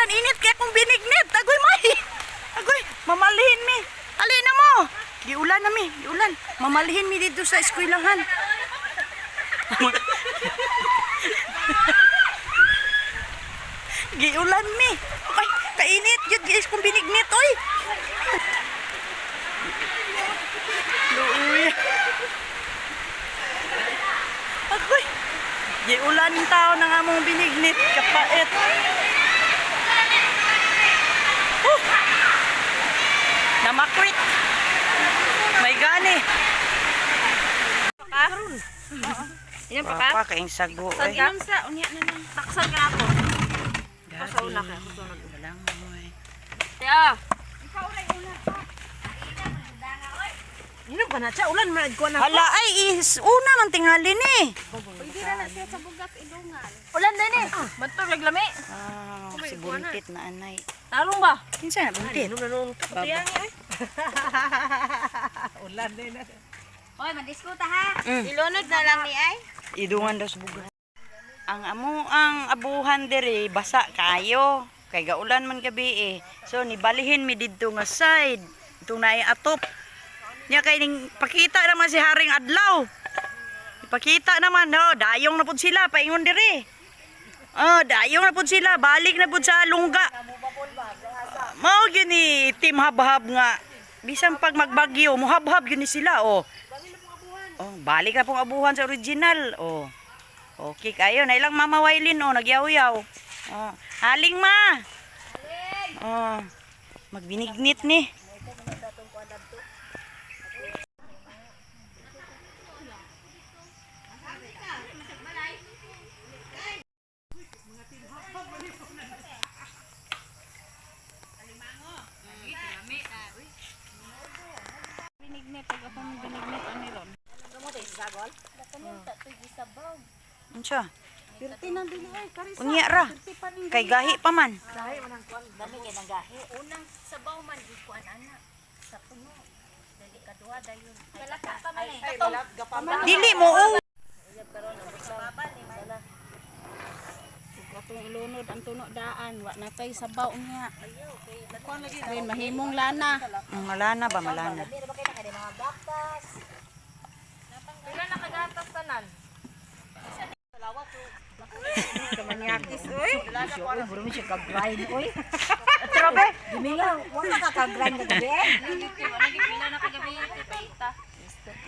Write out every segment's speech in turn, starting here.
Giulan, init kay akong binignit. Agoy, may. Agoy, mamalihin mi. Alin na mo. Giulan na mi, giulan. Mamalihin mi dito sa eskwelahan. Giulan mi. Ay, kainit jud guys kung binignit oy. Luoy. Agoy. Giulan tao ng among binignit kapait. Oh! Namakwit. May gani. Iyan pa ka? Pa kaing sago eh. Inom sa unya na lang. Taksan ka ako. Sa una ka. Walang moy. Tiya. Inom ka na siya, ulan man ko na. Hala ay is una man tingali ni. Ulan din eh. Ba't pa naglami? Ah, si buntit na anay. Tarong ba? Kinsa na buntit? Inom na noon ka. Ulan din na. Oy, mandiskuta ha. Ilunod na lang ni ay. Idungan daw sa bugas. Ang amo ang abuhan diri basa kayo. Kay gaulan man gabi eh. So nibalihin mi didto nga side. Itong naay atop. Nya kay ning pakita naman si Haring Adlaw. Ipakita naman no, dayong na pud sila paingon diri. Oh, dayong na pud sila, balik na pud sa lungga. Mao gyud ni Team Habhab nga bisan pag magbagyo, muhabhab gyud ni sila oh. Oh, balik na pong abuhan sa original. Oh. Okay kayo, na ilang Mama Wailin oh, nagyaw-yaw. Oh, haling ma. Oh. Magbinignit ni. Binignit pag ako ng binignit ani ron. Unsa? Unya ra. Kay gahi pa man. Dami kay nang gahi. Unang sabaw man gikuan ana sa puno. Dali kadua dayon. Kalaka pa man eh. Dili mo oh. Ug atong ilunod ang tuno daan, wa na tay sabaw niya. Rin mahimong lana. Malana ba malana? Dili ba kay na mga gatas? Pila na kagatas tanan? Kamanyakis, oy. Oy, buro mi siya ka-grind, oy. Trabe. Gimingaw, wala ka ka-grind kagabi eh. Pila na kagabi paita.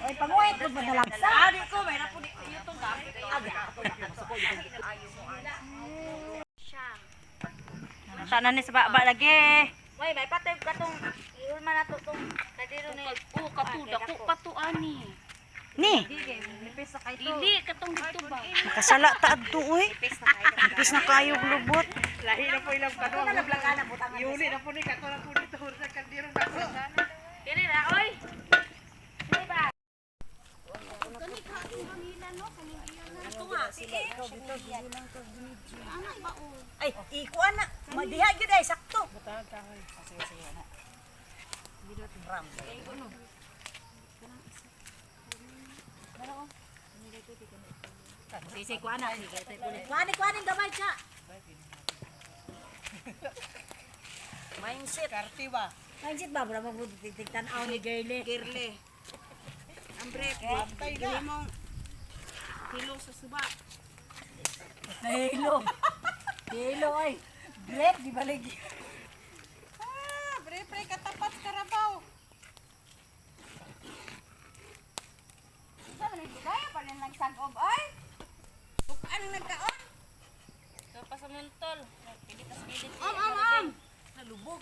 Oy, panguhit mo ba nalagsa? Ari ko may na pud itong gamit. Tanan ni sa baba lagi. Way, may patay katong iulma na to tong kadiro ni. Oh, kato dako pa to ani. Ni, Dili katong dito ba? makasala ta adto oy. Nipis na kayo lubot. Lahi na po ilang kaduang. Yuli na po ni kato na po dito sa kaldero na po. Dili ra oy. Ay, ikuan na. Madiha gyud ay sakto. Sisi kuan na. Kuan kuan gamay siya. Mindset. Karti ba? Mindset ba bro magbutig tan-aw ni Girly. Girle. Ambre, dili mong kilo sa suba. Hilo. Hilo ay. Break di balik. Ah, pre pre katapat karabaw. Sa man gidaya pa rin nagsagob ay. Bukaan ang nagkaon. So pa sa mentol. Pili ta sa gilid. Am am am. Nalubog.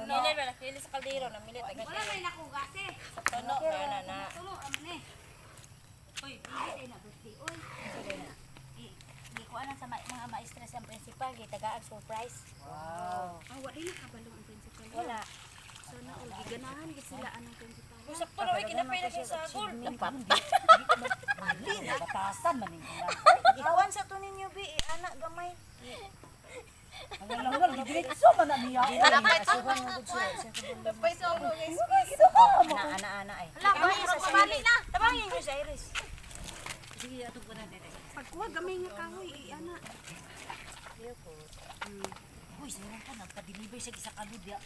Namilit ba nakili sa kaldero, namilit agad. Wala may nakugas eh. Sa tuno na na na. Tulo am ni. Oy, dili ay na birthday oy. Di ko alam sa mga maestra sa principal kay tagaan surprise. Ah, wala na kabalo ang principal. Wala. Sana all giganahan gid sila anong principal. Sakto ra oy kinapay na siya sa agol. Mali na batasan man ning Ikuan sa to ninyo bi, anak gamay. Wala wala diretso man na niya. Napay sa ulo guys. Ana ana ana ay. Hala, bali na. Tabangin niyo sa Iris. Pagkuha gamay nga kahoy, ana. Gi-deliver siya sa Kaludya.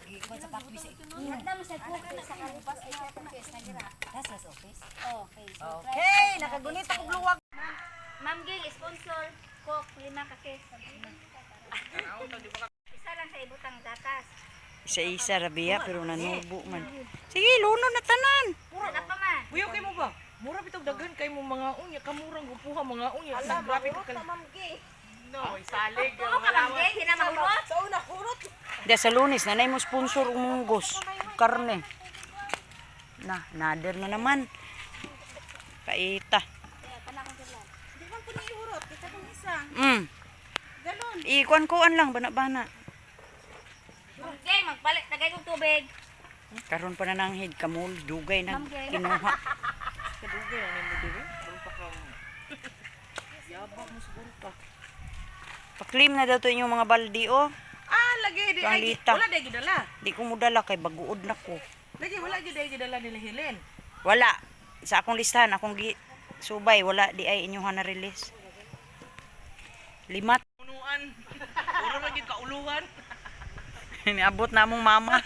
Gi kuan sa Pakwi sa. Nagdamo sa kuha sa Kalupas ay sa office na gira. Nasa sa office. Okay. Okay, nakagunit ako luwag. Ma'am Ging, sponsor Coke 5 ka case. Isa lang sa ibutang gatas. Isa-isa rabia pero nanubo man. Sige, lunod na tanan. Wala pa man. Buyo kay mo ba? Mura bitog daghan kay mo mga unya, kamurang gupuha mga unya. Ala, grabe ka kal. No, salig. Tulo ka Ma'am Ging, di na mahurot. Di sa Lunes nanay mo sponsor umunggos karne. Na, nader na naman. Paita. Di man po ni ihurot, kita kong isa. Galon. Ikuan-kuan lang bana-bana. Ma'am Ging, magpalit tagay kog tubig. Karon pa na nanghid kamul dugay na kinuha. Kadugay na nimo dire. Karon pa ka. Yabang mo siguro ka. Paklim na daw to inyong mga baldi oh. Ah, lagi di ay Panglita. wala di gidala. Di ko mudala kay baguod na ko. Lagi wala gyud ay gidala nila Helen. Wala. Sa akong listahan, akong gi subay, wala di ay inyong na release. Limat. Punuan. Uro ra gyud kauluhan. Niabot na among mama.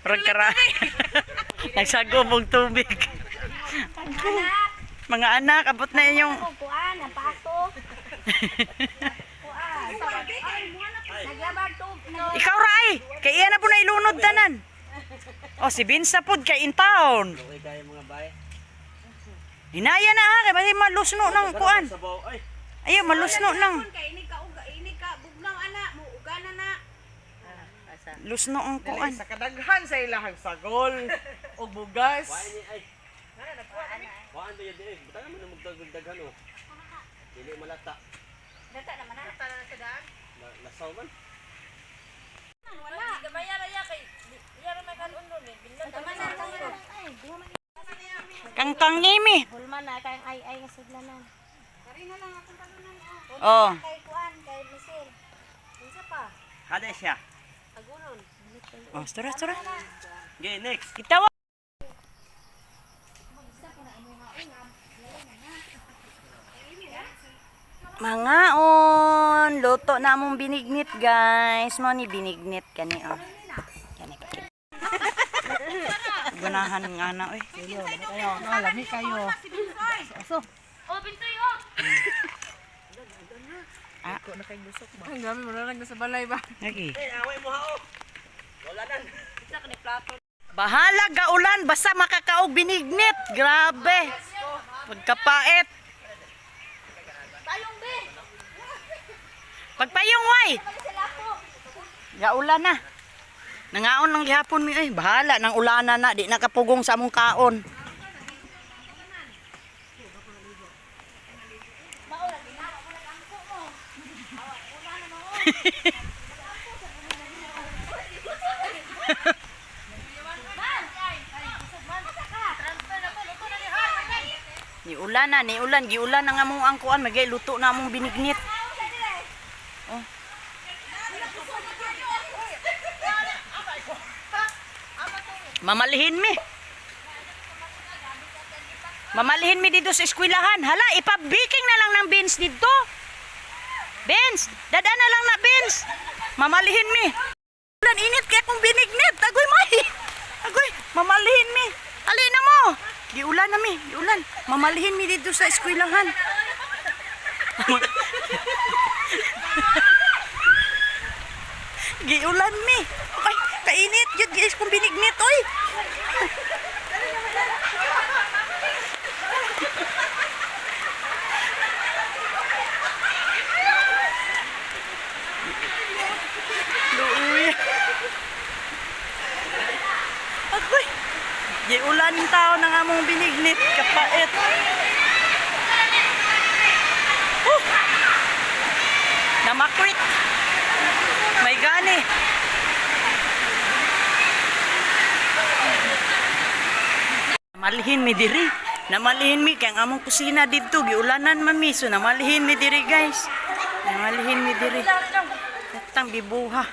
Murag kara. Nagsagob og tubig. Anak, Mga anak, abot na inyong kog kuan ang paso. Kuan. Naglabag tub. Ikaw ra ay. Kay iya na po na ilunod tanan. Oh, si Vince na pod kay in town. Okay kayo mga bay. Hinaya na ha, kay basi malusno ng kuan. Sabaw ay. Ayo malusno ng Kay ini ka uga, ini ka bugnaw ana, mo uga na na. lusno ang kuan. Sa kadaghan sa ilahang sagol og bugas. Kuan ni ay. Kuan ba yun eh. Butangan mo na magdagdag-daghan oh. Dili malata. Data naman na. Lasaw man. Kangkang ngimi. Hulman na kay ay ay nga sudlanan. Oh. Kay kuan kay misil. Unsa pa? Kada siya. Oh, stura stura. Okay, next. Itawa. Mangaon, luto na among binignit, guys. Mo ni binignit kani oh. Kani pa. Ganahan nga na oy. Lami kayo. Oh, bintoy oh. Ko na kay busok ba. Ang grabe mo na sa balay ba. Lagi. Eh, away mo ha oh. Wala nan. Bahala gaulan basta makakaog binignit. Grabe. Pagkapait. Payong be. Pagpayong way. Gaulan na. Nangaon lang gihapon mi ay bahala nang ulana na di nakapugong sa among kaon. Ni ulan na, ni ulan, giulan na nga mong ang kuan, magay luto na among binignit. Oh. Mamalihin mi. Mamalihin mi dito sa eskwelahan. Hala, ipabiking na lang ng beans dito. Beans, dada na lang na beans. Mamalihin mi. Ulan init kay akong binignit. Agoy may. Agoy, mamalihin mi. Alin na mo. Giulan na mi, giulan. Mamalihin mi dito sa eskwelahan. Giulan mi. Ay, kainit jud guys kung binignit oy. Luuy. Agoy. Giulan tao ng among binignit kapait. Oh! Namakwit. May gani. Namalihin mi diri. Namalihin mi kay ang among kusina didto giulanan mami so namalihin mi diri guys. Namalihin mi diri. Katang bibuha.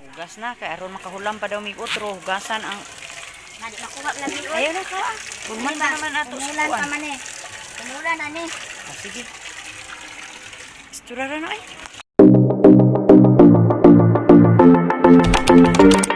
Hugas na kay aron makahulam pa daw mig otro hugasan ang Madi makuha lang ni. Ayaw na ka. Hulman pa naman ato sa Umulan pa kuan. man eh. Umulan ani. Ah, sige. Isturara na ay. Bye.